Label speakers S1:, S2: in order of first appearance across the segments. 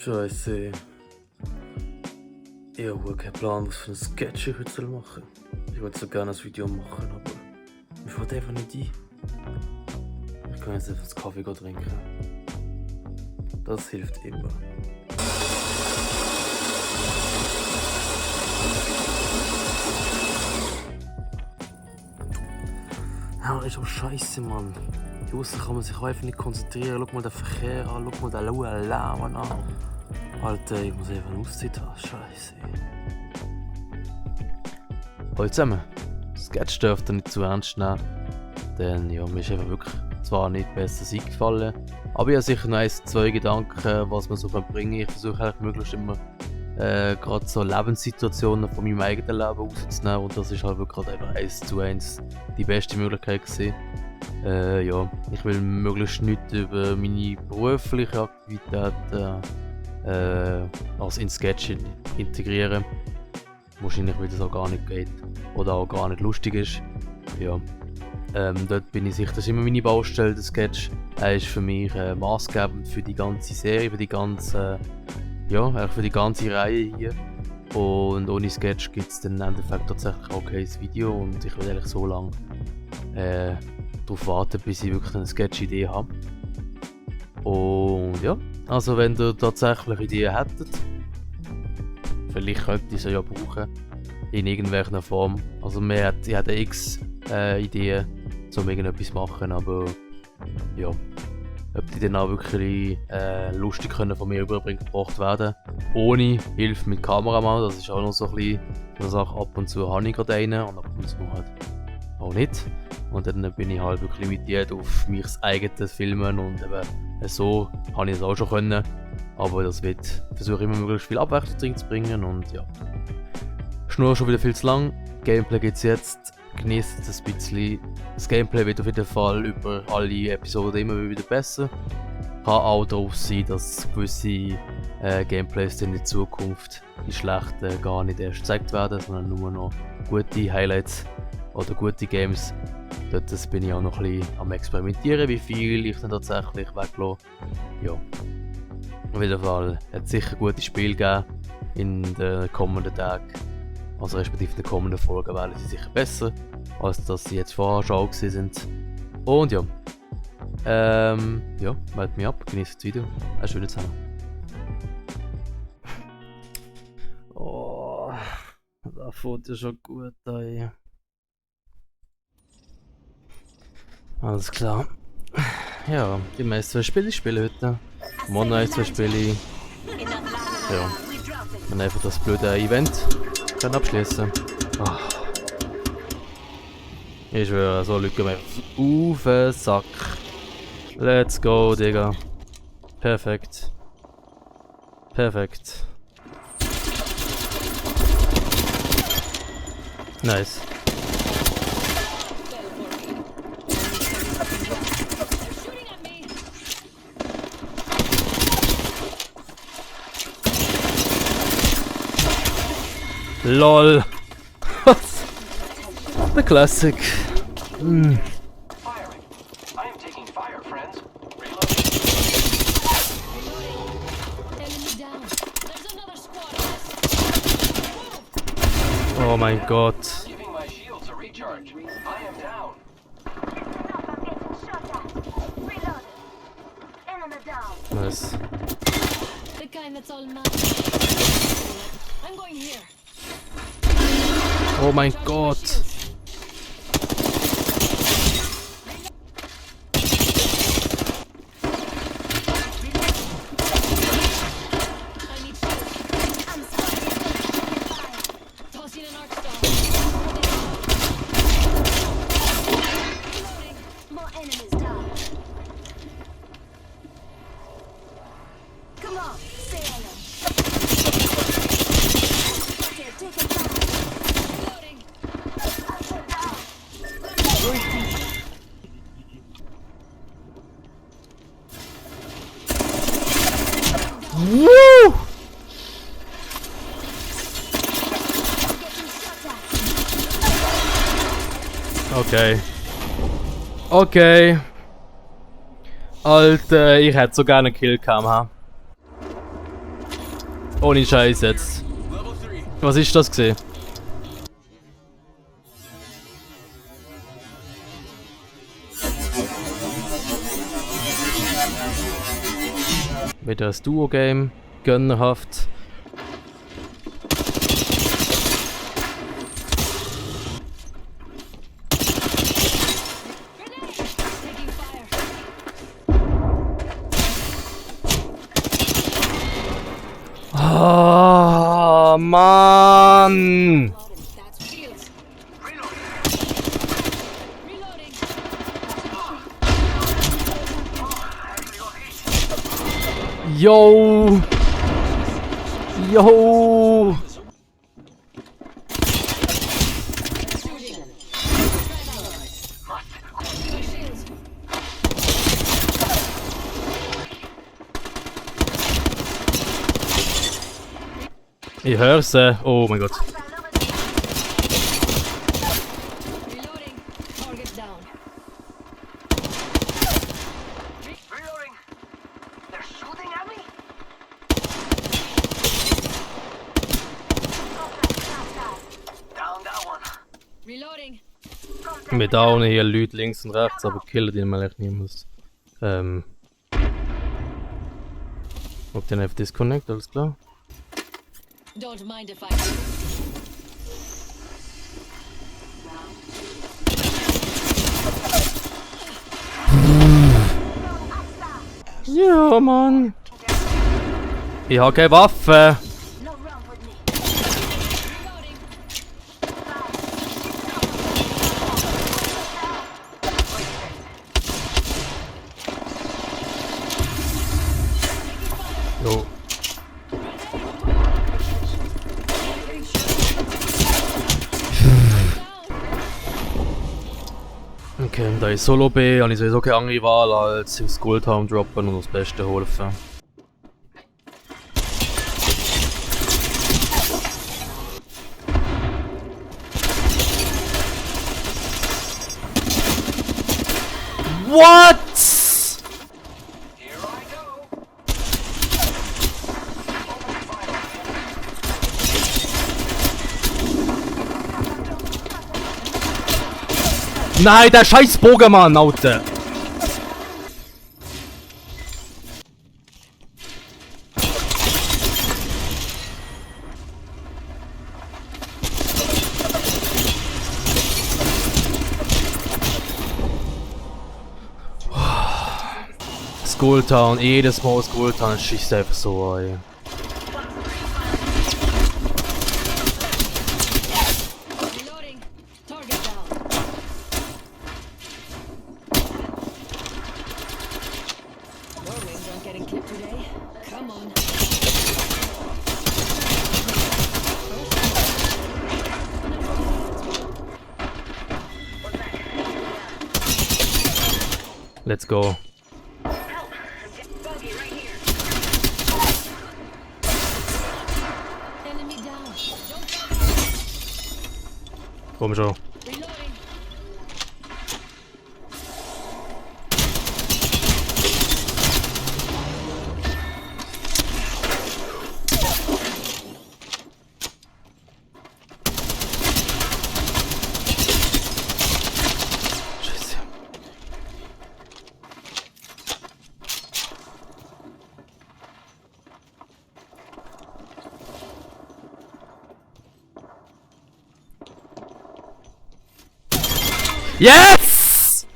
S1: Scheiße. Ich habe keinen Plan, was für einen Sketch ich heute machen soll. Ich würde so gerne ein Video machen, aber mir fällt einfach nicht ein. Ich kann jetzt einfach einen Kaffee trinken. Das hilft immer. Ja, ist aber scheiße, Mann. Draussen kann man sich einfach nicht konzentrieren. Schau mal den Verkehr an, schau mal den lauen Lärm an. Alter, ich muss einfach eine Auszeit haben. Scheiße. Hallo zusammen. Das Sketch dürft ihr nicht zu ernst nehmen. Denn ja, mir ist einfach wirklich zwar nicht besser eingefallen, aber ich habe sicher noch 1-2 Gedanken, was man so bringen kann. Ich versuche eigentlich möglichst immer gerade so Lebenssituationen von meinem eigenen Leben rauszunehmen, und das ist halt wirklich einfach 1:1 die beste Möglichkeit gewesen. Ja, ich will möglichst nichts über meine berufliche Aktivitäten als in Sketch integrieren. Wahrscheinlich, weil das auch gar nicht geht oder auch gar nicht lustig ist. Ja, dort bin ich sicher, das ist immer meine Baustelle, der Sketch. Er ist für mich maßgebend für die ganze Serie, für die ganze, ja, für die ganze Reihe hier. Und ohne Sketch gibt es dann im Endeffekt tatsächlich auch kein Video, und ich will eigentlich so lange darauf warten, bis ich wirklich eine Sketch-Idee habe. Und ja, also wenn ihr tatsächlich Ideen hättet, vielleicht könnt ihr sie ja brauchen, in irgendeiner Form. Also ich hatte x Ideen, um irgendetwas zu machen, aber ja, ob die dann auch wirklich lustig können von mir übergebracht werden, ohne Hilfe mit Kameramann, das ist auch noch so ein bisschen eine Sache. Ab und zu habe ich gerade einen und ab und zu halt auch nicht. Und dann bin ich halt wirklich limitiert auf mich eigenes Filmen, und eben so habe ich es auch schon können. Aber das versuche immer möglichst viel Abwechslung drin zu bringen, und ja. Schnur schon wieder viel zu lang. Gameplay gibt's jetzt. Genießt es ein bisschen. Das Gameplay wird auf jeden Fall über alle Episoden immer wieder besser. Kann auch darauf sein, dass gewisse Gameplays in der Zukunft die schlechten gar nicht erst gezeigt werden, sondern nur noch gute Highlights oder gute Games. Dort bin ich auch noch ein bisschen am Experimentieren, wie viel ich dann tatsächlich weglasse. Ja. Auf jeden Fall hat es sicher gute Spiele gegeben in den kommenden Tagen. Also respektive in den kommenden Folgen werden sie sicher besser, als dass sie jetzt vorher schon sind. Und ja. Ja, meldet mich ab, genießt das Video. Einen schönen zusammen. Oh, das fängt ja schon gut an. Alles klar. Ja, die meisten 2 Spiele spielen heute. Morgen 1-2 Spiele. Ja. Dann einfach das blöde Event kann abschließen. Oh. Ich schwöre, so Leute gehen mir auf den Sack. Let's go, Digga. Perfekt. Perfekt. Nice. LOL. The classic. Oh mein Gott. Nice.
S2: The kind that's all mine. I'm going here.
S1: Oh mein Gott. Woo! Okay. Okay. Alter, ich hätte so gerne einen Killcam haben. Ohne Scheiß jetzt. Was ist das gesehen? Wieder ein Duo-Game. Gönnerhaft.
S2: Taking fire.
S1: Ah, Mann!
S2: That's shields. Reloading.
S1: Yo! Yo!
S2: Shooting. Shields.
S1: Ich hör's. Oh mein Gott.
S2: Reloading. Target down.
S3: Reloading. They're shooting at me? Down that one.
S2: Reloading.
S1: Wir downen hier Leute links und rechts, aber killen die mal echt niemals. Ob den einfach disconnect, alles klar?
S2: Don't mind if I
S1: Ja, Mann. Ich hab keine Waffe.
S2: Reloading.
S1: Jo. Okay, da ich Solo bin, habe ich sowieso keine andere Wahl als aufs Goldhound droppen und das Beste helfen. What?
S3: Here I go.
S1: Nein, der scheiß Bogenmann, Alter! Skulltown, jedes Mal Skulltown schießt einfach so an.
S2: Reloading. Target down. Your wings aren't getting clipped today. Come on.
S1: Let's go.
S3: Buggy right here.
S2: Enemy down.
S1: Komm schon.
S2: Reloading.
S1: Scheiße. Yes!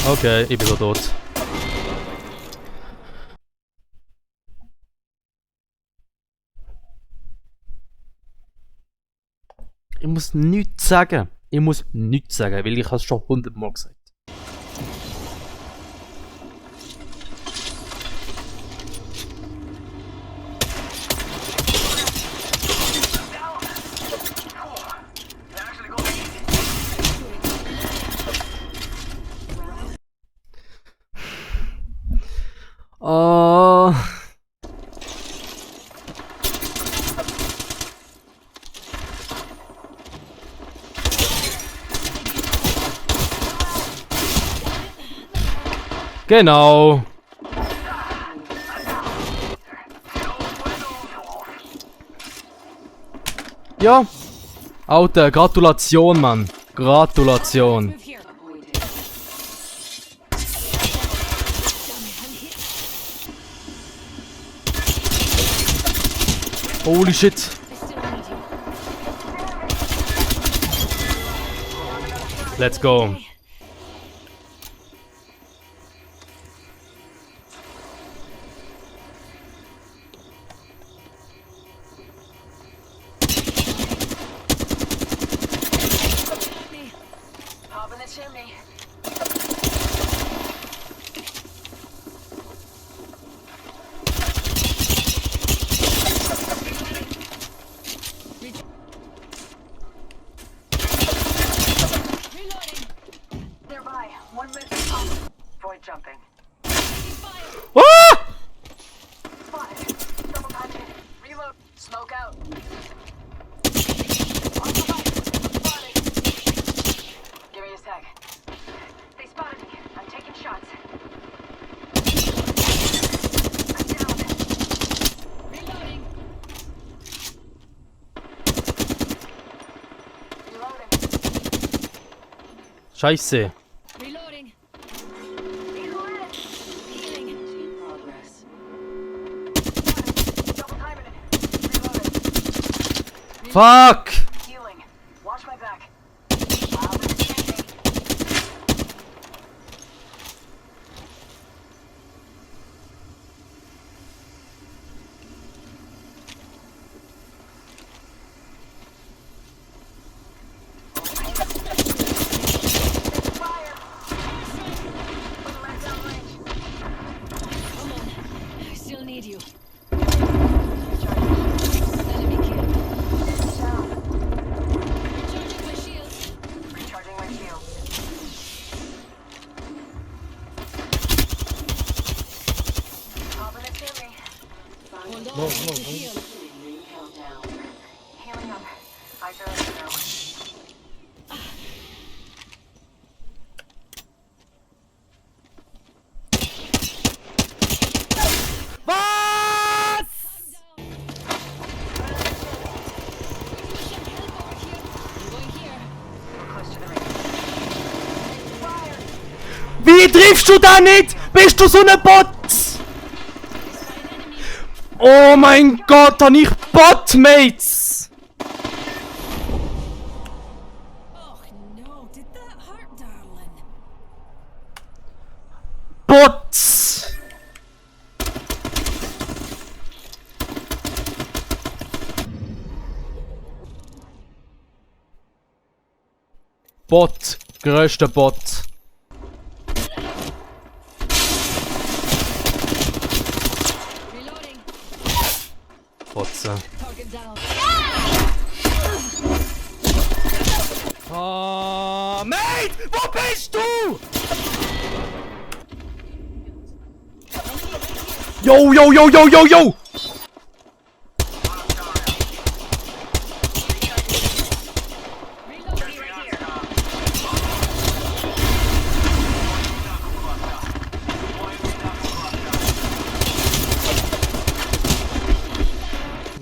S1: Okay, ich bin so tot. Ich muss nichts sagen. Ich muss nichts sagen, weil ich es schon 100-mal gesagt.
S3: They're actually going easy.
S1: Oh. Genau. Ja. Alter, Gratulation, Mann. Gratulation.
S2: Move here.
S1: Holy shit.
S2: I still need you.
S1: Let's go.
S3: Pop in the chimney.
S2: Reloading.
S3: Nearby. 1 minute. Void jumping.
S1: Ah!
S3: Spotted. Double time in. Reload. Smoke out. On the right. Spotted. Give me a sec. They spotted me. I'm taking shots. I'm down.
S2: Reloading.
S3: Reloading.
S1: Scheiße.
S2: Reloading.
S3: Reloading.
S2: Healing.
S3: Progress. Double time in it. Reloading.
S1: Fuck!
S3: Healing. Watch my back. I'll be changing. Fire. Put the legs out range.
S2: Come on. I still need you.
S3: Recharging.
S2: Enemy kill.
S3: Down.
S2: Recharging my shields.
S3: Recharging my shield. Pop in a chimney.
S2: Hold on. I need to heal.
S3: Healing up. I feel it now.
S1: Was?
S2: I'm going here.
S3: We're close to the ring. Fire!
S1: Wie triffst du da nicht? Bist du so eine Bot? Oh mein Gott, hab ich Botmates!
S2: Oh no, did that hurt, darling?
S1: Bots! Bot, größter Bot.
S2: Reloading.
S1: Botze.
S2: Target down.
S1: Oh, Mate! Wo bist du? Yo, yo, yo, yo, yo, yo!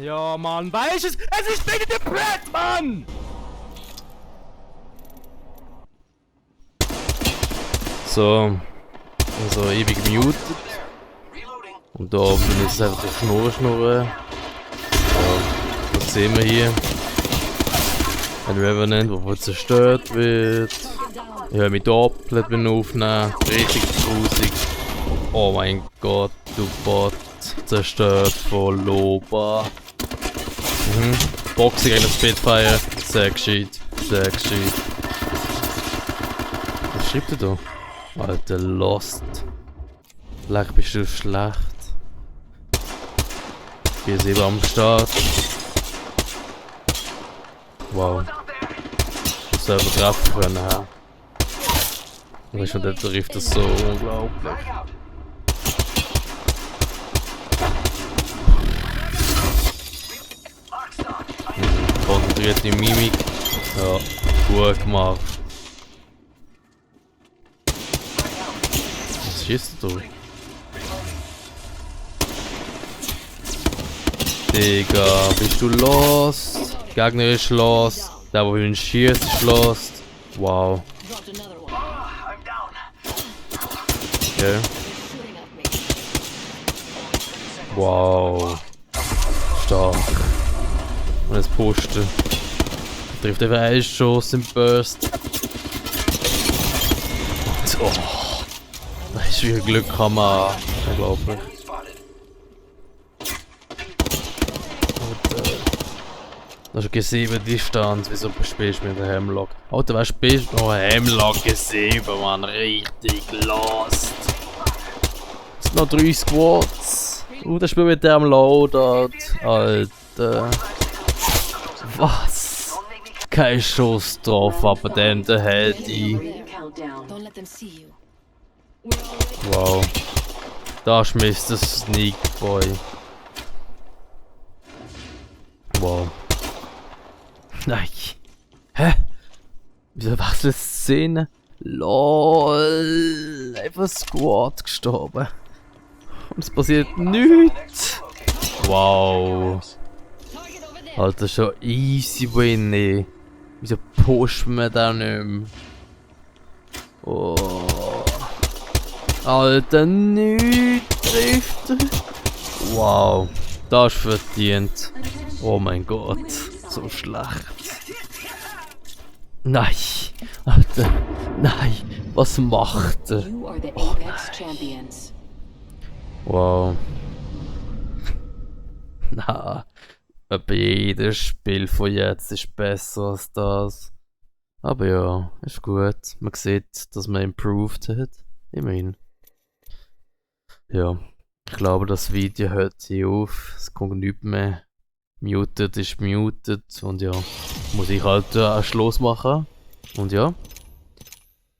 S1: Ja, Mann, weißt es? Es ist wieder der Brett, Mann! So. Also ewig muted.
S3: Reloading.
S1: Und da oben ist es einfach die Schnurren. So, was sehen wir hier? Ein Revenant, der zerstört wird.
S2: Target down.
S1: Ich höre mich doppelt beim Aufnehmen. Richtig grusig. Oh mein Gott, du Bot. Zerstört von Loba. Boxing gegen den Spitfire. Sehr gescheit. Sehr gescheit. Was schreibt er da? Alter, Lost. Leck, bist du schlecht. Hier sind wir am Start. Wow.
S3: Out there.
S1: Selber treffen können, hä? Weißt du, der trifft das so unglaublich.
S3: Frag out. Lockstock.
S1: Konzentrierte Mimik. Ja, gut gemacht. Das ist schießt du? Digga, bist du lost? Gegner ist lost. Der, wo ihn schießt, ist lost. Wow.
S2: Dropped another one.
S3: I'm down.
S1: Okay.
S2: They're shooting at me.
S1: Wow. Stark. Und jetzt Posten. Trifft einfach einen Schuss im Burst. Oh. Das ist wie viel Glück haben wir. Unglaublich. Das ist G7 Distanz. Wieso spielst du mit der Hemlock? Alter, wer spielst du noch Hemlock G7, Mann? Richtig lost. Es sind noch 3 Squads. Der spielt mit dem Loadout. Alter. Was? Kein Schuss drauf, aber dann der Handy.
S3: Countdown.
S2: Don't let them see you. We're already
S1: Wow. Da schmisst der Sneak Boy. Wow. Nein. Hä? Wieso wechselt die Szene? LOL. Einfach Squad gestorben. Und es passiert nichts. Wow.
S2: target over there.
S1: Alter, schon easy win, ey. Wieso pushen wir da nicht mehr? Oh. Alter, nichts trifft er. Wow. Das ist verdient. Oh mein Gott. So schlecht. Nein. Alter. Nein. Was macht er?
S3: You are the Apex champions.
S1: Wow. Na. Aber jedes Spiel von jetzt ist besser als das. Aber ja, ist gut. Man sieht, dass man improved hat. Immerhin. Ja, ich glaube, das Video hört hier auf. Es kommt nichts mehr. Muted ist muted. Und ja, muss ich halt Schluss machen. Und ja.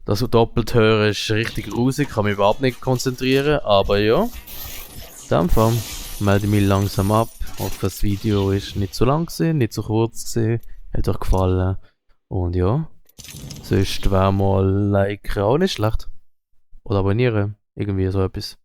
S1: Das doppelt hören ist richtig grusig. Kann mich überhaupt nicht konzentrieren. Aber ja. In dem Fall melde ich mich langsam ab. Ich hoffe, das Video ist nicht so lang gewesen, nicht so kurz gewesen. Hat euch gefallen. Und ja. Sonst wäre mal liken auch nicht schlecht. Oder abonnieren. Irgendwie so etwas.